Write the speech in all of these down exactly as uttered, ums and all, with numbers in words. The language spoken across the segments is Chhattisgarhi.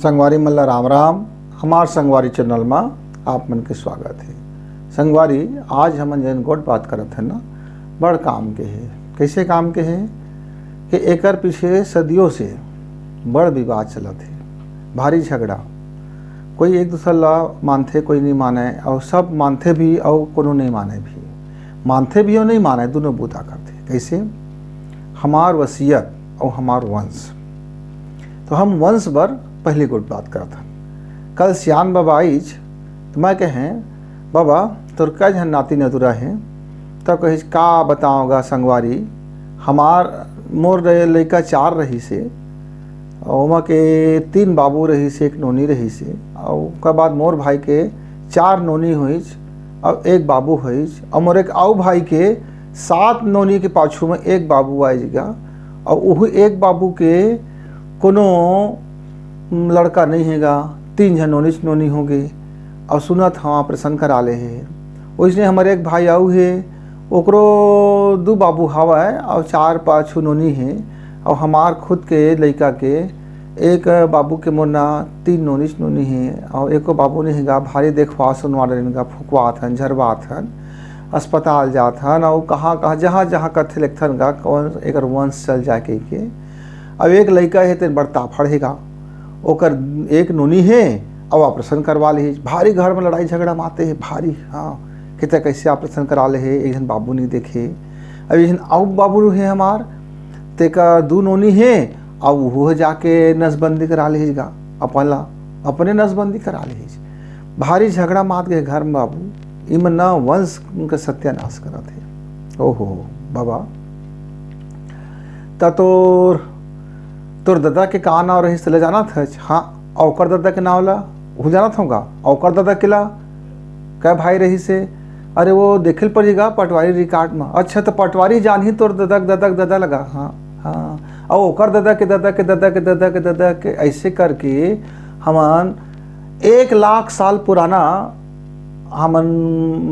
संगवारी मन ला राम राम। हमार संगवारी चैनल मा आप मन के स्वागत हे। संगवारी, आज हमन जेन गोठ बात करत हन ना, बड़ काम के हे। कैसे काम के हे? कि एकर पीछे सदियों से बड़ विवाद चलत हे, भारी झगड़ा। कोई एक दूसर ला मानथे, कोई नहीं माने, और सब मानथे भी और कोनो नहीं माने भी। मानथे भी और नहीं माने, दोनों बूता करथे। कैसे? हमार वसीयत और हमार वंश। तो हम वंश बर पहली गोठ बात करत हन। कल सियान बाबा आइच, तो मैं कहें, "बाबा, तोर कै झन नाती नतुरा हे?" तब कहिस, "का बताओं गा संगवारी, हमार, मोर लइका चार रहिस हे, ओमा के तीन बाबू रहिस हे, एक नोनी रहिस हे, और ओकर बाद मोर भाई के चार नोनी होइस, और एक बाबू होइस, और मोर एक आऊ भाई के सात नोनी के पाछू में एक बाबू आइस गा, और उही एक बाबू के कोनो लड़का नहीं हे गा, तीन झन नोनीच नोनी होगे, और सुनत हव ऑपरेशन करा ले हे।" ओइसने हमर एक भाई आऊ हे, ओकरो दू बाबू हवय और चार पाछू नोनी हे, और हमार खुद के लइका के एक बाबू के मोर ना तीन नोनीच नोनी हे, और एको बाबू नहीं हे गा, भारी देखवा सुनवा डरेन गा, फुकवात हन, झरवात हन, अस्पताल जात हन, और कहाँ कहाँ, जहाँ जहाँ कथे लिखथन गा, कौन एकर वंश चल जाए कहिके। अब एक लइका हे, तेन बड़ ताफड़ हे गा, ओकर एक नोनी हे, अब ऑपरेशन करवा ले हे। भारी घर में लड़ाई झगड़ा माते हे, भारी, हाँ, कि ते कैसे ऑपरेशन करा ले हे, एक झन बाबू नहीं देखे। अब एक झन आऊ बाबू हे हमार, तेकर दू नोनी हे, अब वो जाके नसबंदी करा ले गा, अपन ला, अपने नसबंदी करा ले। भारी झगड़ा मात गए घर में बाबू, इमन ना वंश उनका सत्यानाश करत हे। ओहो, बाबा, त तोर, तोर ददा के का नाव रहिस, तेला जानत हच? हाँ, अउ ओकर ददा के नाव ला, ओहू जानत हव गा? अउ ओकर ददा के ला, कै भाई रहिस हे? अरे, वो देखे ल पड़ही गा पटवारी रिकॉर्ड म। अच्छा, त पटवारी जानही तोर ददा के ददा के ददा लगा। हाँ, हाँ। अउ ओकर ददा के ददा के ददा के ददा के ददा के, ऐसे करके हमन एक लाख साल पुराना हमन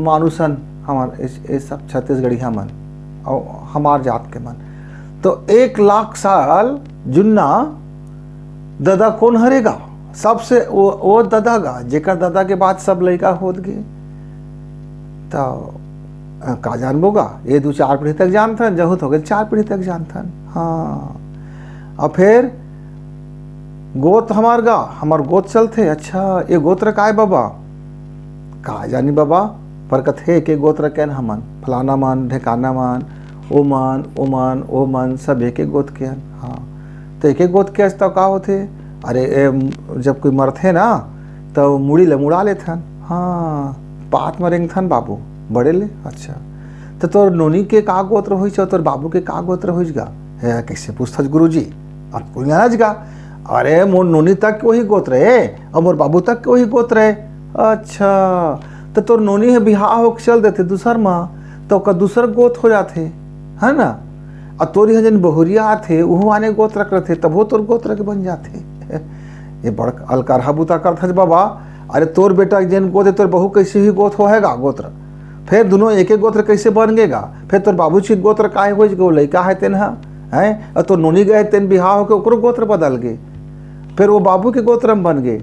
मानुष हन, हमर ए, ए सब छत्तीसगढ़िया मन, अउ हमार जात के मन। तो एक लाख साल जुन्ना ददा कोन हरे गा? सबसे वो, वो ददा गा, जेकर ददा के बाद सब लइका होत गे। तो, अ, का जानबो गा? ये दू चार पीढ़ी तक जानथन, जहूत होगे चार पीढ़ी तक जानथन। हाँ। अउ फिर गोत हमार गा, हमार गोत चलथे। अच्छा, ये गोत्र काय बाबा? का जानी बाबा, पर कथे एक एक गोत्र के हन हमन, फलाना मन, ढेकाना मन, ओ मन, ओ मन, ओ मन, सब एक एक गोत के हन। हाँ, तो एक एक गोत के हस त का होथे? अरे, ए, जब कोई मरथे ना, तो मुड़ी ले मुड़ा लेथन। हाँ, पात म रेंगथन बाबू, बड़े ले। अच्छा, तो तोर नोनी के का गोत्र होइस अउ तोर बाबू के का गोत्र होइस गा? हे, कैसे पूछथस गुरुजी? अब कोई ना गा। अरे, मोर नोनी तक के वही गोत्र हे, अउ मोर बाबू तक के वही गोत्र हे। अच्छा, तो तोर नोनी हे बिहाव होके चल देथे दूसर मा, तो ओकर दूसर गोत हो जाथे, है ना? अउ तोर इहाँ जेन बहुरिया आथे, उहू आने गोत्र के रथे, तभो तोर गोत्र के बन जाथे। ये बड़ अलकरहा बुता करथस बाबा। अरे, तोर बेटा के जेन गोत हे, तोर बहू कैसे ही गोत हो है गा गोत्र? फिर दुनों एक एक गोत्र कैसे बन गे गा? फिर तोर बाबूजी के गोत्र काय होइस गा, वो लइका है तेन ह, हैं? अउ तोर नोनी गए तेन बिहाव होके ओकरो गोत्र बदल गे, फिर वो बाबू के गोत्र में बन गे।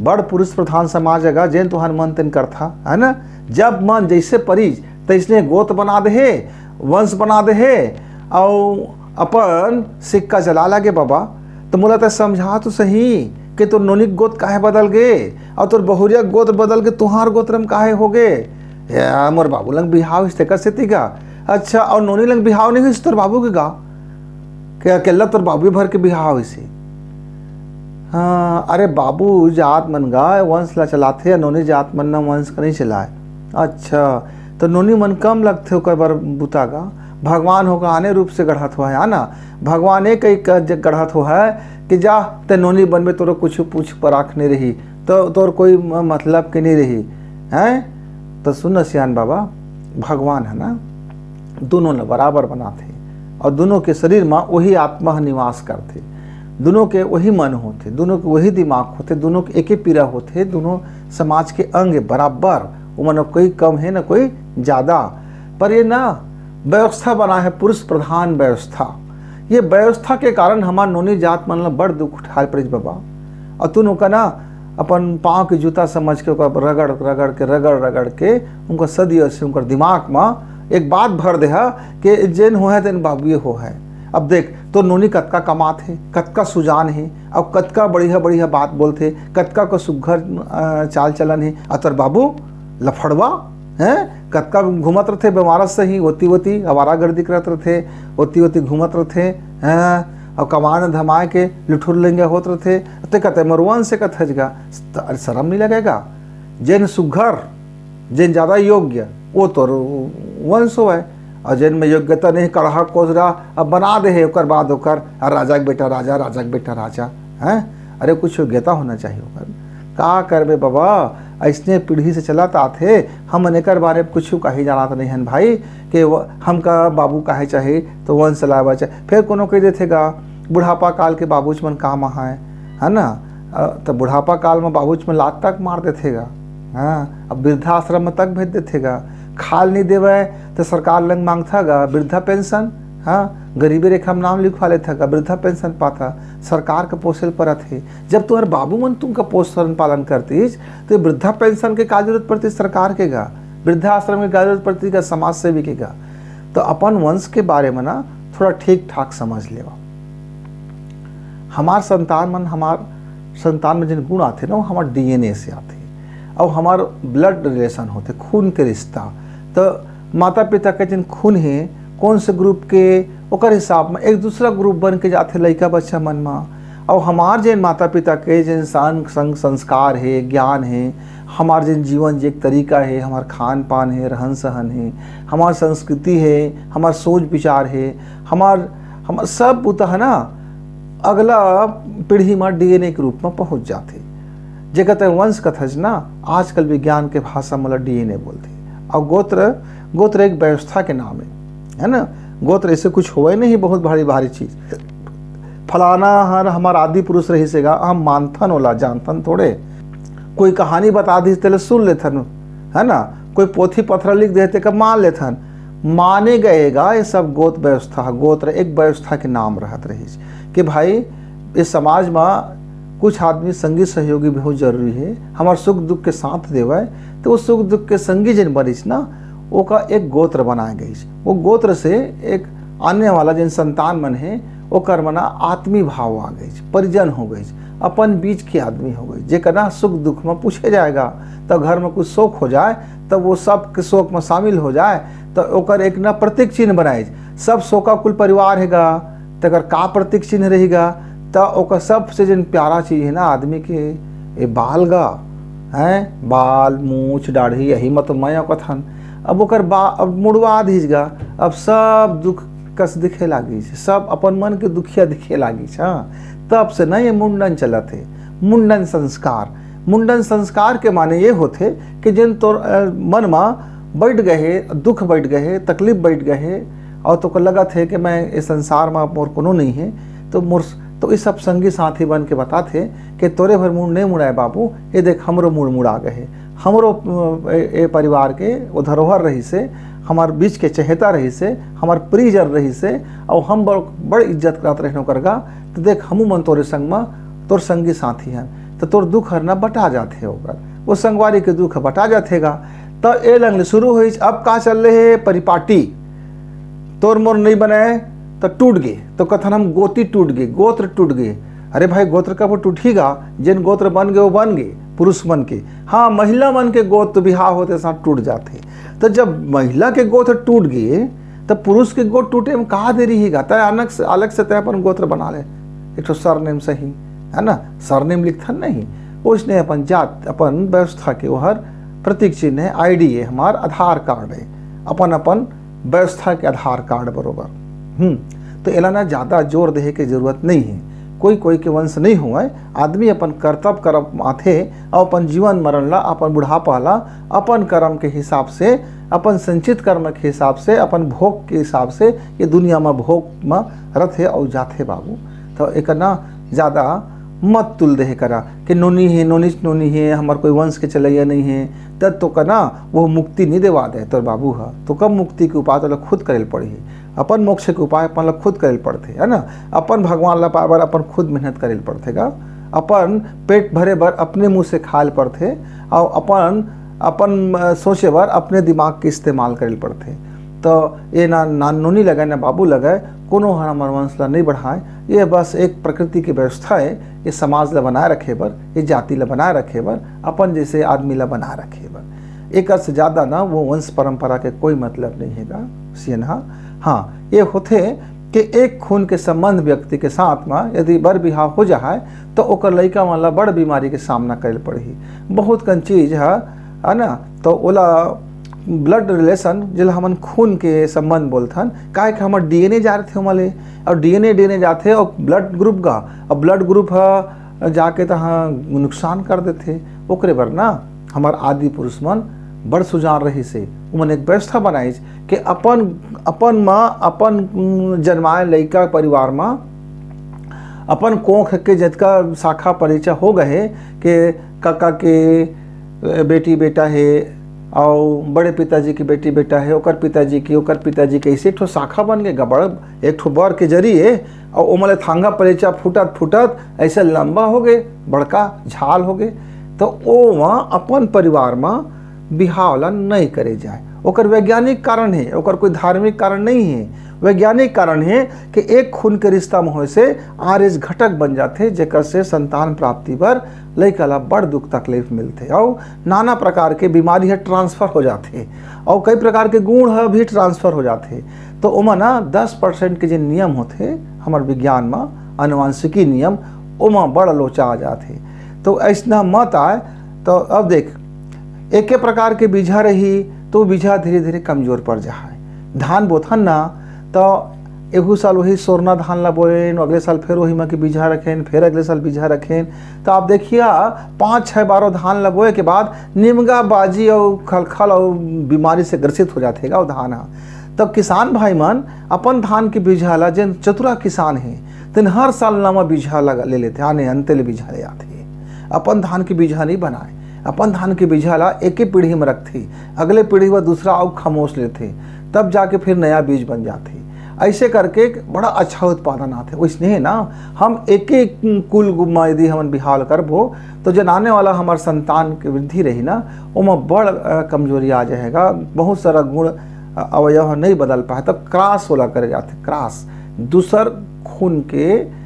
बड़ पुरुष प्रधान समाज हे गा, जेन तुहर मन तेन करथा, है ना? जब मन जैसे परिस, तैसने गोत बना दे हे, वंश बना दे हे, अउ अपन सिक्का चला लागे बाबा। तो मोला त समझा तो सही कि तोर नोनी के गोत काहे बदल गे, अउ तोर बहुरिया के गोत बदल के तुहार गोत्र में काहे हो गे? या, मोर बाबू लंग बिहाव होइस तेकर सेती गा। अच्छा, अउ नोनी लंग बिहाव नहीं होइस तोर बाबू के गा? के अकेल्ला तोर बाबू भर के बिहाव होइस हे? हाँ, अरे बाबू जात मन गा वंश ला चलाथे, नोनी जात मन ना वंश का नहीं चलाए। अच्छा, तो नोनी मन कम लगथे ओकर बर बुता गा। भगवान होकर आने रूप से गढ़त हो है, है ना? भगवान एक एक ज-, गढ़त हो है कि जा ते नोनी बनबे, तोरो कुछ पूछ पराख नहीं रही, तो तोर कोई म-, मतलब के नहीं रही, हैं? तो सुन न सियान बाबा, भगवान है ना, दोनों ला बराबर बनाथे और दोनों के शरीर मा वही आत्मा ह निवास करथे, दोनों के वही मन होथे, दोनों के वही दिमाग होथे, दोनों के एके पीरा होथे, दोनों समाज के अंग बराबर, ओमन कोई कम है ना कोई ज्यादा। पर ये ना व्यवस्था बना है, पुरुष प्रधान व्यवस्था। ये व्यवस्था के कारण हमार नोनी जात मन ला बड़ दुख उठाए पड़े बाबा। अउ तुन ओकर ना अपन पाँव के जूता समझ के ओकर रगड़ रगड़ के, रगड़ रगड़ के उनकर सदियों से उनकर दिमाग म एक बात भर देहा कि जेन होहे तेन बाबूए होहे। अब देख, तोर नोनी कतका कमात हे, कतका सुजान हे, अउ कतका बढ़िया बढ़िया बात बोलथे, कतका को सुघर, अ, चाल चलन हे, अउ तोर बाबू लफड़वा, हैं? कतका घूमत रथे बेमारत सही, ओती ओती आवारागर्दी करत रथे, ओती ओती घूमत रथे, हैं? अउ कमाए न धमाए के लुठुर लेंगे होत रथे। ते कहते, "मोर वंश से कथस गा, त-, शरम नहीं लगेगा?" जेन सुघर, जेन ज्यादा योग्य, वो तोर वंश होवय, अउ जेन में योग्यता नहीं, कड़हा कोसरा, अब बना दे हे, ओकर बाद ओकर, "आ, राजा के बेटा राजा, राजा के बेटा राजा," हैं? अरे, कुछ योग्यता होना चाहिए ओकर। का करबे बाबा, अइसने पीढ़ी से चलत आथे, हमन एकर बारे में कुछ कहीं जानत नहीं हन भाई, कि वो, हमका बाबू काहे चाही, तो वंश चलाए बर चाही। फेर कोनो कह देथे गा, बुढ़ापा काल के बाबूच मन काम आहाय, है ना? अ, त बुढ़ापा काल में बाबूच मन लात तक मार देथे गा। हाँ, अब वृद्धाश्रम में तक भेज देथे गा। खाल नहीं देवय त सरकार लंग मांगथा गा वृद्धा पेंशन। हाँ, गरीबी रेखा में नाम लिखवा लेथा गा, वृद्धा पेंशन पाथा। सरकार के पोसे ल परत हे। जब तुम्हर बाबू मन तुमका पोषण पालन करतीस, तो वृद्धा पेंशन के का जरूरत पड़ती सरकार के गा? वृद्धाश्रम के का जरूरत पड़ती का समाज सेवी के गा? तो अपन वंश के बारे में ना थोड़ा ठीक ठाक समझ लेवा। हमार संतान मन, हमार संतान में जिन गुण आथे ना, वो हमार डीएनए से आथे, और हमार ब्लड रिलेशन होथे, खून के रिश्ता। तो माता पिता के जिन खून हे, कौन से ग्रुप के, ओकर हिसाब में एक दूसरा ग्रुप बन के जाथे लइका बच्चा मन मा। और हमार जिन माता पिता के जिन संग संग संस्कार हे, ज्ञान हे, हमार जिन जीवन जिए के तरीका हे, हमार खान पान हे, रहन सहन हे, हमार संस्कृति हे, हमार सोच विचार हे, हमार, हमार सब बुता है ना, अगला पीढ़ी मा डीएनए के रूप में पहुंच जाथे। जेकर ते वंश कथस ना, आजकल विज्ञान के भाषा में डीएनए बोलथे। और गोत्र, गोत्र एक व्यवस्था के नाम है, है ना? गोत्र ऐसे कुछ होवे नहीं, बहुत भारी भारी चीज। फलाना हर हमार आदि पुरुष रहिस हे गा, हम मानथन ओला, जानथन थोड़े। कोई कहानी बता दिस, तेला सुन लेथन, है ना? कोई पोथी पथरा लिख देथे, तेका मान लेथन। माने गए गा, ये सब गोत्र व्यवस्था, गोत्र एक व्यवस्था के नाम रहत रहिस कि भाई, इस समाज में कुछ आदमी संगी सहयोगी बहुत जरूरी है, हमार सुख दुख के साथ देवे, तो वो सुख दुख के संगी जिन बनिस ना, ओका एक गोत्र बनाए गइस। वो गोत्र से एक आने वाला जिन संतान मन हे, ओकर मना आत्मी भाव आ गइस, परिजन हो गइस, अपन बीच के आदमी हो गइस, जेकर ना सुख दुख में पूछे जाएगा। तो घर में कुछ शोक हो जाए, तब वो सब के शोक में शामिल हो जाए, तो ओकर एक ना प्रतीक चिन्ह बनाइस। सब शोकाकुल परिवार हेगा, तेकर का प्रतीक चिन्ह रहेगा? त ओकर सबसे जिन प्यारा चीज है ना आदमी के, ए बाल गा, हैं, बाल, मूछ, दाढ़ी, यही मत मैं कथन। अब ओकर बा-, अब मुड़वा दीज गा, अब सब दुख कस दिखे लागिस, सब अपन मन के दुखिया दिखे लागिस। हाँ, तब से ना ये मुंडन चलत हे, मुंडन संस्कार। मुंडन संस्कार के माने ये होथे कि जिन तोर, अ, मन मा बैठ गए हे, दुख बैठ गए हे, तकलीफ बैठ गए हे, और तोके लगत हे कि मैं इस संसार मा मोर कोनो नहीं है, तो मोर, तो इस सब संगी साथी बन के बताथे कि तोरे भर मुड़ नहीं मुड़ाए बाबू, ये देख हमरो मुड़ मुड़ा गए हे, हमरो, अ, ए, ए परिवार के वो धरोहर रहिस हे, हमार बीच के चहेता रहिस हे, हमार प्रियजन रहिस हे, और हम बड़, बड़ इज्जत करत रहनो करगा, तो देख हमू मन तोरे संग मा, तोर संगी साथी हन, तो तोर दुख हर ना बटा जाथे ओकर, वो संगवारी के दुख बटा जाथे गा। त ए लंग ले शुरू होइस। अब का चल रहे हे? परिपाटी। तोर मोर नहीं बने त टूट गे, तो कथन हम गोती टूट गे, गोत्र टूट गे। अरे भाई, गोत्र कब टूटही गा? जेन गोत्र बन गे, वो बन गे, पुरुष मन के। हाँ, महिला मन के गोत्र बिहाव होते साथ टूट जाथे। तो जब महिला के गोत्र टूट गे, त पुरुष के गोत्र टूटे में का देरी हे गा? तय अलग से, अलग से तय अपन गोत्र बना ले, एक ठो सरनेम सही, है ना, सरनेम लिखथन नहीं, उसने अपन जात, अपन व्यवस्था के ओहर प्रतीक चिन्ह है, आईडी है, हमार आधार कार्ड है, अपन अपन व्यवस्था के आधार कार्ड बरोबर। हम्म, तो एला ना ज्यादा जोर देहे के जरूरत नहीं है। कोई कोई के वंश नहीं हुआ है। आदमी अपन कर्तव्य कर्म आथे, और अपन जीवन मरण ला, अपन बुढ़ापा ला, अपन कर्म के हिसाब से, अपन संचित कर्म के हिसाब से, अपन भोग के हिसाब से ये दुनिया में भोग में रथे और जाथे बाबू। तो एक ना ज्यादा मत तुल देहे करा कि नोनी है, नोनीच नोनी है, हमार कोई वंश के चलैया नहीं है, तब तो का ना वो मुक्ति नहीं देवा दे तोर बाबू ह। तो कब मुक्ति के उपाय तोला खुद करे ल पड़ही, अपन मोक्ष के उपाय अपन ला खुद करे ल पड़थे, है ना। अपन भगवान ला पाए बर अपन खुद मेहनत करे ल पड़थे गा। अपन पेट भरे बर अपने मुंह से खाए ल पड़थे, अउ अपन, अपन, अ, सोचे बर अपने दिमाग के इस्तेमाल करे ल पड़थे। तो ये ना, ना नोनी लगय, ना बाबू लगय, कोनो हर हमर वंश ला नहीं बढ़ाए। ये बस एक प्रकृति के व्यवस्था है, ये समाज ला बनाए रखे बर, ये जाति ला बनाए रखे बर, अपन जैसे आदमी ला बनाए रखे बर। एकर से ज्यादा ना वो वंश परंपरा के कोई मतलब नहीं है गा, सियन हा। हाँ, ये होथे कि एक खून के संबंध व्यक्ति के साथ में यदि बर बिहाव हो जाए, तो ओकर लइका मन ला बड़ बीमारी के सामना करे ल पड़ही। बहुत कन चीज ह, है ना, तो ओला ब्लड रिलेशन, जेला हमन खून के संबंध बोलथन, काहे कि हमर डीएनए जा रथे ओमा ले, और डीएनए, डीएनए जाथे और ब्लड ग्रुप गा, और ब्लड ग्रुप ह जाके तहाँ नुकसान कर देथे। ओकरे बर ना हमर आदि पुरुष मन बड़ सुजान रहिस हे, उमन एक व्यवस्था बनाइस कि अपन, अपन म, अपन, उम, जन्माए लइका परिवार म अपन कोख के जतका शाखा परिचय हो गए हे, के काका के, अ, बेटी बेटा हे, अउ बड़े पिताजी के बेटी बेटा हे, ओकर पिताजी के, ओकर पिताजी के, ऐसे एक ठो शाखा बन गए, गबड़ एक ठो बर के जरिए, अउ ओमन ले थांगा पलेचा फूटत फूटत ऐसे लंबा हो गए, बड़का झाल हो गए। तो ओमा अपन परिवार म बिहाव ला नहीं करे जाए। ओकर वैज्ञानिक कारण हे, ओकर कोई धार्मिक कारण नहीं हे। वैज्ञानिक कारण हे कि एक खून के रिश्ता में होए से आरएच घटक बन जाथे, जेकर से संतान प्राप्ति बर लइका ला बड़ दुख तकलीफ मिलथे, अउ नाना प्रकार के बीमारी ह ट्रांसफर हो जाथे, अउ कई प्रकार के गुण ह भी ट्रांसफर हो जाथे। तो ओमा ना दस परसेंट के जे नियम होथे हमर विज्ञान म, आनुवंशिकी नियम, ओमा बड़ लोचा आ जाथे। तो ऐसना मत आए। तो अब देख, एके प्रकार के बीजा रही, तो बीजा धीरे धीरे कमजोर पड़ जाए। धान बोथन ना, तो एहू साल वही सोरना धान ला बोएन, अगले साल फिर वही म के बीजा रखेन, फिर अगले साल बीजा रखेन। तो आप देखिए, पाँच, छः, बारह धान ला बोए के बाद निमगा, बाजी अउ खलखल अउ बीमारी से ग्रसित हो जाथे गा वो धान ह। तब किसान भाई मन अपन धान के बीजा ला, जेन चतुरा किसान हे, तेन हर साल नवा बीजा लगा, ले लेथे, आने अंते ले बीजा ले आथे। अपन धान के बीजा नहीं बनाए, अपन धान के बीजा ला एके पीढ़ी में रखथे, अगले पीढ़ी बर दूसरा अउ खमोस लेथे, तब जाके फिर नया बीज बन जाथे। ऐसे करके एक बड़ा अच्छा उत्पादन आथे। वैसने ना, हम एक एक कुल में यदि हमन बिहाव करबो, तो जन आने वाला हमार संतान के वृद्धि रही ना, ओमा बड़, अ, कमजोरी आ जाएगा। बहुत सारा गुण, अ, अवयव नहीं बदल पाए, तो क्रॉस ओला करे जाथे, क्रॉस। दूसर खून के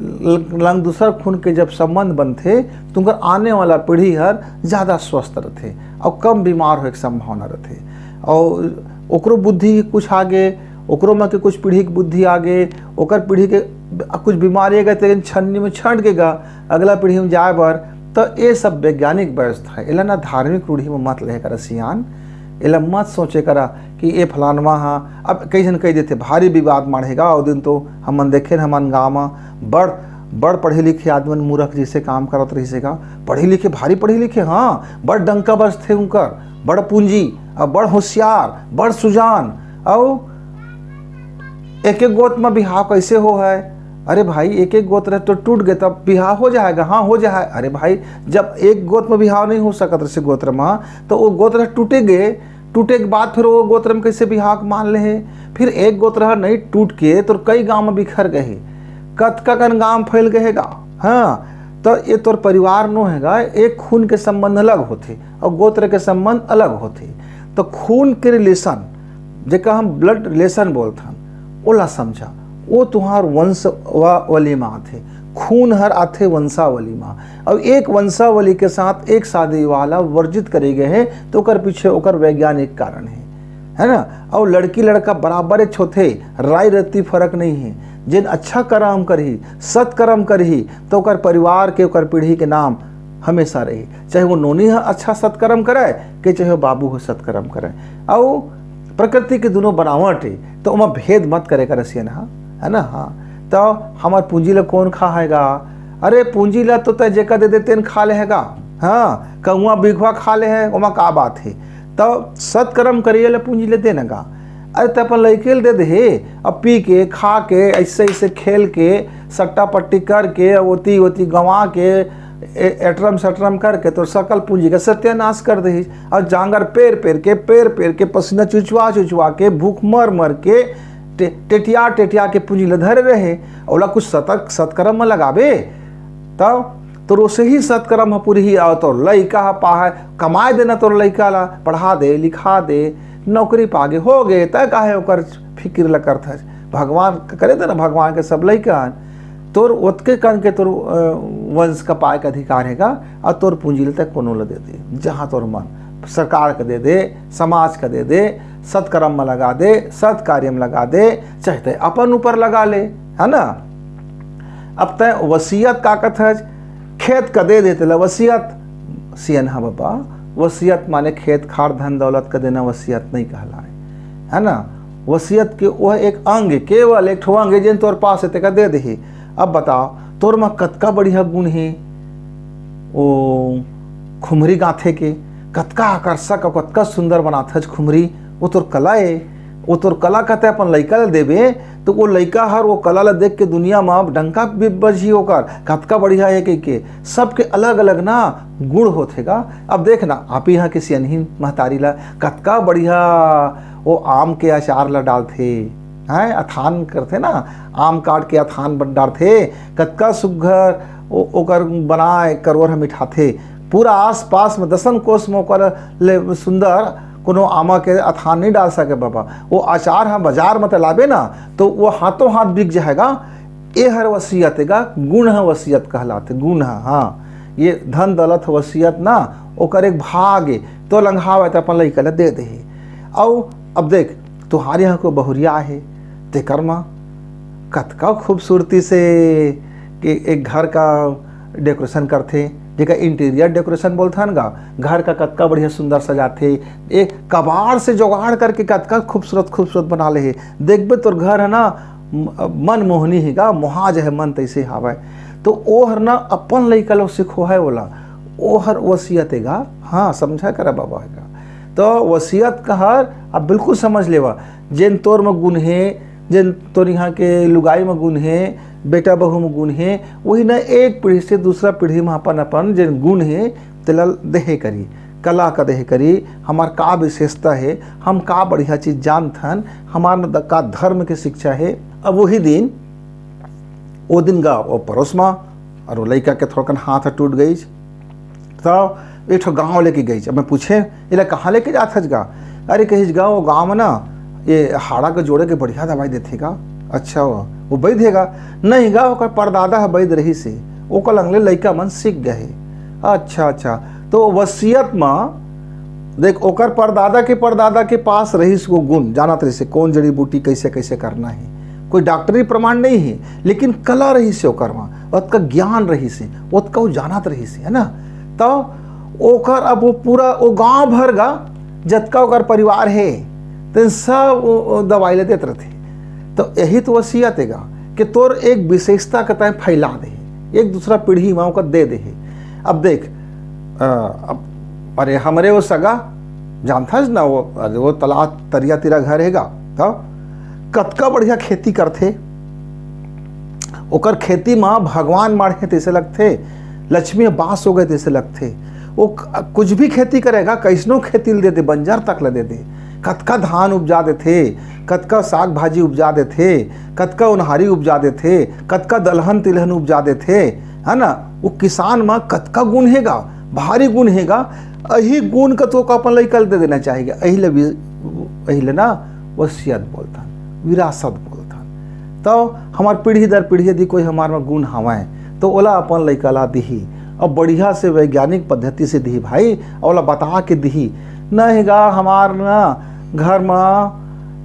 ल-, लंग दूसर खून के जब संबंध बनथे, तो उनकर आने वाला पीढ़ी हर ज्यादा स्वस्थ रथे और कम बीमार होए के संभावना रथे। और ओकरो बुद्धि कुछ आगे, ओकरो में के कुछ पीढ़ी के बुद्धि आगे, ओकर पीढ़ी के कुछ बीमारी आगे, तेन छन्नी में छंट के गा, अगला पीढ़ी में जाए बर। तो ये सब वैज्ञानिक व्यवस्था है, एला ना धार्मिक रूढ़ी में मत लेहे करा सियान। एला मत सोचे करा कि ए फलानवा हा, अब कई झन कह देथे, भारी विवाद माढ़ेगा। ओ दिन तो हमन देखे न, हमन गाँव में बड़, बड़ पढ़े लिखे आदमी मन मूर्ख जैसे काम करत रहिसे गा। पढ़े लिखे, भारी पढ़े लिखे, हाँ, बड़ डंका बजथे उनकर, बड़ पूंजी, अब बड़ होशियार, बड़ सुजान, अउ एक एक गोत में बिहाव कैसे हो है? अरे भाई, एक एक गोत रहे तो टूट गए, तब बिहाव हो जाएगा? हाँ, हो जाए। अरे भाई, जब एक गोत में बिहाव नहीं हो सकत रहे गोत्र में, तो वो गोत्र टूटे गए, टूटे के बाद फिर वो गोत्र में कैसे बिहाव के मान ले है? फिर एक गोत्र ह नहीं टूट के तोर कई गांव में बिखर गए हे, कतका कन गांव फैल गए हे गा। हाँ, तो ये तोर परिवार नो है गा, एक खून के संबंध अलग होथे और गोत्र के संबंध अलग होथे। तो खून के रिलेशन, जेका हम ब्लड रिलेशन बोलथन, ओला समझा। वो तुहार वंशावली में आथे, खून हर आथे वंशावली में। अब एक वंशावली के साथ एक शादी विवाह ला वर्जित करे गए हे, तो ओकर पीछे ओकर वैज्ञानिक कारण हे, है ना? और लड़की लड़का बराबर एक होथे, राय रत्ती फर्क नहीं है। जेन अच्छा कर्म करही, सत्कर्म करही, तो ओकर परिवार के, ओकर पीढ़ी के नाम हमेशा रही, चाहे वो नोनी ह अच्छा सत्कर्म करे के चाहे वो बाबू ह सत्कर्म करे। अउ प्रकृति के दोनों बनावट है, तो ओमा भेद मत करे कर रसियन हा, है ना? हाँ, तो हमार पूंजी ला कौन खा है गा? अरे, पूंजी ला तो तय जेका दे दे तेन खा ले है गा। हाँ, कौआ बिघवा खा ले है, ओमा का बात है? तो सत्कर्म करिए ला पूंजी ले देना गा। अरे, त अपन लइके ल दे दे हे, अब पी के, खा के, ऐसे ऐसे खेल के, सट्टा पट्टी करके, ओती ओती गंवा के, ए-, एटरम सटरम करके तोर सकल पूंजी का सत्यानाश कर देही। और जांगर पेर पेर के, पेर पेर के, पसीना चुचवा चुचवा के, भूख मर मर के, टे-, टेटिया टेटिया के पूंजी ल धरे रहे, ओला कुछ सतक सत्कर्म में लगाबे। तब तोर ओसे ही सत्कर्म ह पूरी ही, अउ तोर लइका ह पाहे, कमाए देना तोर लइका ला, पढ़ा दे, लिखा दे, नौकरी पागे, हो गे, तै काहे ओकर फिकिर ला करथस? भगवान क-, करे देना, भगवान के सब लइका हन। तोर ओतके कन के तोर, अ, वंश का पाए के अधिकार हे गा, अउ तोर पूंजी ल तै कोनो ल दे दे, जहाँ तोर मन, सरकार के दे दे, समाज के दे दे, सत्कर्म में लगा दे, सत्कार्य में लगा दे, चाहे तै अपन ऊपर लगा ले, है ना? अब तै वसीयत का कथस, खेत का दे दे तेला वसीयत। सियनहा बाबा, वसीयत माने खेत खार, धन दौलत का देना वसीयत नहीं कहलाए, है ना? वसीयत के वह एक अंग, केवल एक ठो अंग हे, जेन तोर पास हे, तेका दे देही। अब बताओ, तोर म कतका बढ़िया गुण हे, ओ खुमरी गांथे के, कतका आकर्षक अउ कतका सुंदर बनाथस खुमरी, वो तोर कला ए। वो तोर कला का तै अपन लइका ल देबे, तो वो लइका हर वो कला ल देख के दुनिया म डंका भी बजही ओकर, कतका बढ़िया हे कहिके। सबके अलग-अलग ना गुण होथे गा। अब देख ना, आप इहाँ के सियनही महतारी ला कतका बढ़िया वो आम के अचार ला डालथे, हैं, अथान करथे ना, आम काट के अथान बन डारथे, कतका सुग्घर ओ-, ओकर बनाए करोर ह मिठाथे। पूरा आसपास में दसन कोस में ओकर ले सुंदर कोनो आमा के अथान नहीं डाल सके बाबा। वो अचार ह बाजार में त लाबे ना, तो वो हाथों हाथ बिक जाएगा। ए हर वसीयत हे गा, गुण ह वसीयत कहलाथे, गुण ह। हाँ, ये धन दौलत ह वसीयत ना, ओकर एक भाग हे, तो लंघावे त अपन लइका ल दे देही। अउ अब देख, तुहार यहाँ कोई बहुरिया हे, तेकर म कतका खूबसूरती से के एक घर का decoration करथे, जेकर interior decoration बोलथन गा, घर का कतका बढ़िया सुंदर सजाथे, एक कबाड़ से जुगाड़ करके कतका खूबसूरत, खूबसूरत बना ले हे। देखबे तोर घर है ना, म-, मनमोहनी हे गा, मोहा जाए मन तैसे हावय। तो ओ हर ना अपन लइका लो सिखो है ओला, ओ हर वसीयत हे गा। हाँ, समझा करा बाबा हे गा। तो वसीयत का हर अब बिल्कुल समझ लेवा, जेन तोर म गुण हे, जेन तोर यहाँ के लुगाई म गुण हे, बेटा बहू म गुण हे, वही ना एक पीढ़ी से दूसरा पीढ़ी म अपन अपन जेन गुण हे, तेला देहे करी, कला का देहे करी, हमार का विशेषता हे, हम का बढ़िया चीज जानथन, हमार म द-, का धर्म के शिक्षा हे। अब वही दिन, ओ दिन गा, ओ परोस म, अउ वो लइका के थोड़कन हाथ ह टूट गईस। त एक ठो गाँव लेके गईस। अब मैं पूछे, "एला कहाँ लेके जात हस गा?" "अरे," कहिस गा, "वो गाँव में ना ये हाड़ा के जोड़े के बढ़िया दवाई देथे गा।" "अच्छा, वो, वो वैद्य हे गा?" "नहीं गा, ओकर परदादा ह वैद्य रहिस हे, ओकर लंग ले लइका मन सीख गए हे।" "अच्छा, अच्छा।" तो वसीयत म देख, ओकर परदादा के परदादा के पास रहिस वो गुण, जानत रहिस हे कौन जड़ी बूटी कैसे कैसे करना हे। कोई डॉक्टरी प्रमाण नहीं हे, लेकिन कला रहिस हे ओकर म, ओतका ज्ञान रहिस हे, ओतका वो जानत रहिस हे, है ना? तो ओकर अब वो पूरा, वो गांव भर गा, जतका ओकर परिवार हे, तेन सब वो, वो दवाई ल देत रथे। तो यही तो वसीयत हे गा, कि तोर एक विशेषता के तय फैला दे, एक दूसरा पीढ़ी म ओकर दे दे। अब देख, अ, अब, अरे, हमरे वो सगा, जानथस ना, वो, अरे, वो तलाब तरिया तीरा घर हे गा, तो कतका बढ़िया खेती करथे। ओकर खेती म भगवान माढ़े तैसे लगथे, लक्ष्मी बास हो गए तैसे लगथे। वो क-, कुछ भी खेती करे गा, कैसनो खेती ल दे दे, बंजर तक ल दे दे, कतका धान उपजा देथे, कतका साग भाजी उपजा देथे, कतका ओनहारी उपजा देथे, कतका दलहन तिलहन उपजा देथे, है ना? वो किसान म कतका गुण हे गा, भारी गुण हे गा। अही गुण का तो अपन लइका ल दे देना चाहिए। अही ले वि-, अही ले ना वसीयत बोलथन, विरासत बोलथन। तो हमार पीढ़ी दर पीढ़ी यदि कोई हमार म गुण हवय, तो ओला अपन लइका ला दिही, अउ बढ़िया से वैज्ञानिक पद्धति से दिही भाई, अउ ओला बता के दिही। नहीं गा, हमार ना घर म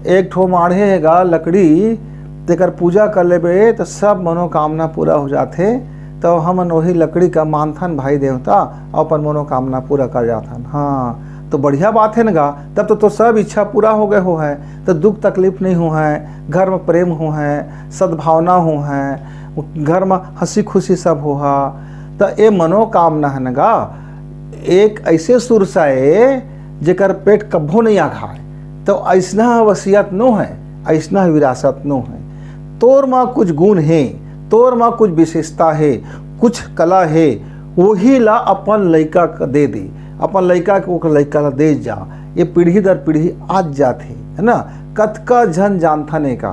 एक ठो माढ़े हे गा लकड़ी, तेकर पूजा कर लेबे त सब मनोकामना पूरा हो जाथे। तो हमन वही लकड़ी का मानथन भाई देवता, अउ अपन मनोकामना पूरा कर जाथन। हाँ, तो बढ़िया बात हे न गा, तब तो, तो सब इच्छा पूरा हो गए हो है, तो दुख तकलीफ नहीं हो है, घर में प्रेम हो है, सद्भावना हो है, घर में हंसी खुशी सब हो हा। तो ए मनोकामना हे न गा, एक ऐसे सुरसा ए, जेकर पेट कभो नहीं आघाय। तो ऐसना वसीयत नो है, ऐसना विरासत नो है। तोर मा कुछ गुण हे, तोर मा कुछ विशेषता हे, कुछ कला हे, वही ला अपन लइका क दे दे, अपन लइका के ओकर लइका ला दे जा। ये पीढ़ी दर पीढ़ी आज जात हे, है ना? कतका झन जानथन एका,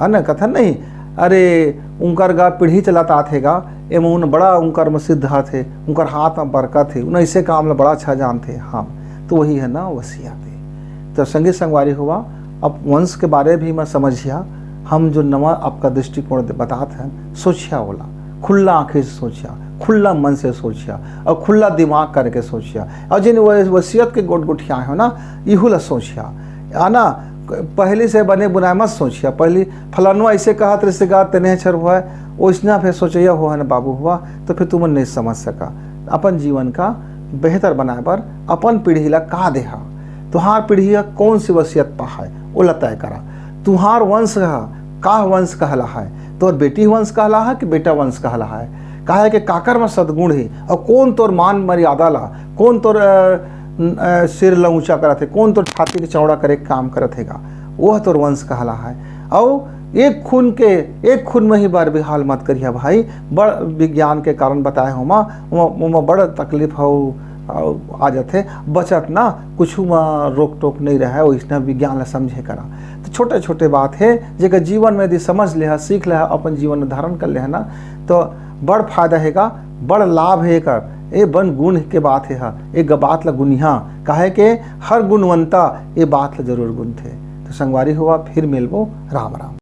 है ना? कथन नहीं, अरे, उनकर गा पीढ़ी चलत आत हे गा, एमा उन बड़ा उनकर में सिद्ध हाथ हे, उनकर हाथ में बरकत हे, उन ऐसे काम ला बड़ा अच्छा जानथे। हाँ, तो वही है ना वसियत हे। तो संगी संगवारी हुआ, अब वंश के बारे भी मैं समझिया, हम जो नवा आपका दृष्टिकोण दे-, बतात हन, सोचिया ओला, खुला आँखी से सोचिया, खुला मन से सोचिया और खुला दिमाग करके सोचिया। और जिन वो वसियत के गोट गोठिया हो ना, इहू ला सोचिया, है ना, पहली से बने बुनाए मत सोचिया। पहली फलानवा ऐसे कहत रिश्तेदार तेने छर हुआ है, ओइसना फिर सोचैया हो है ना बाबू हुआ, तो फिर तुमन नहीं समझ सका। अपन जीवन का बेहतर बनाए बर अपन पीढ़ी ला का देहा, तुहार पीढ़ी का कौन सी वसियत पा है, ओला तय करा। तुहार वंश ह का वंश कहला है, तोर बेटी वंश कहला है कि बेटा वंश कहला है? काहे के काकर में सद्गुण है और कौन तोर मान मर्यादा ला, कौन तोर, अ, अ, सिर ला ऊंचा करत है, कौन तोर छाती के चौड़ा करे के काम करत हेगा, वो तोर वंश कहला है। और एक खून के, एक खून में ही बार बिहाल मत करिया भाई। बड़ विज्ञान के कारण बताए हो माँ, ओमा, ओमा बड़ तकलीफ हो, आ, आ जाथे। बचत ना कुछ में रोक टोक नहीं रहे, वैसना विज्ञान ला समझे करा। तो छोटे छोटे बात है, जेकर जीवन में यदि समझ ले हा, सीख ले हा, अपन जीवन में धारण कर ले हा ना, तो बड़ फायदा हेगा, बड़ लाभ है एकर। ए बन गुण के बात है हा, एक बात ला गुनिहा, काहे के हर गुणवंता ये बात ला जरूर गुनथे। तो संगवारी हुआ, फिर मिलबो। राम राम।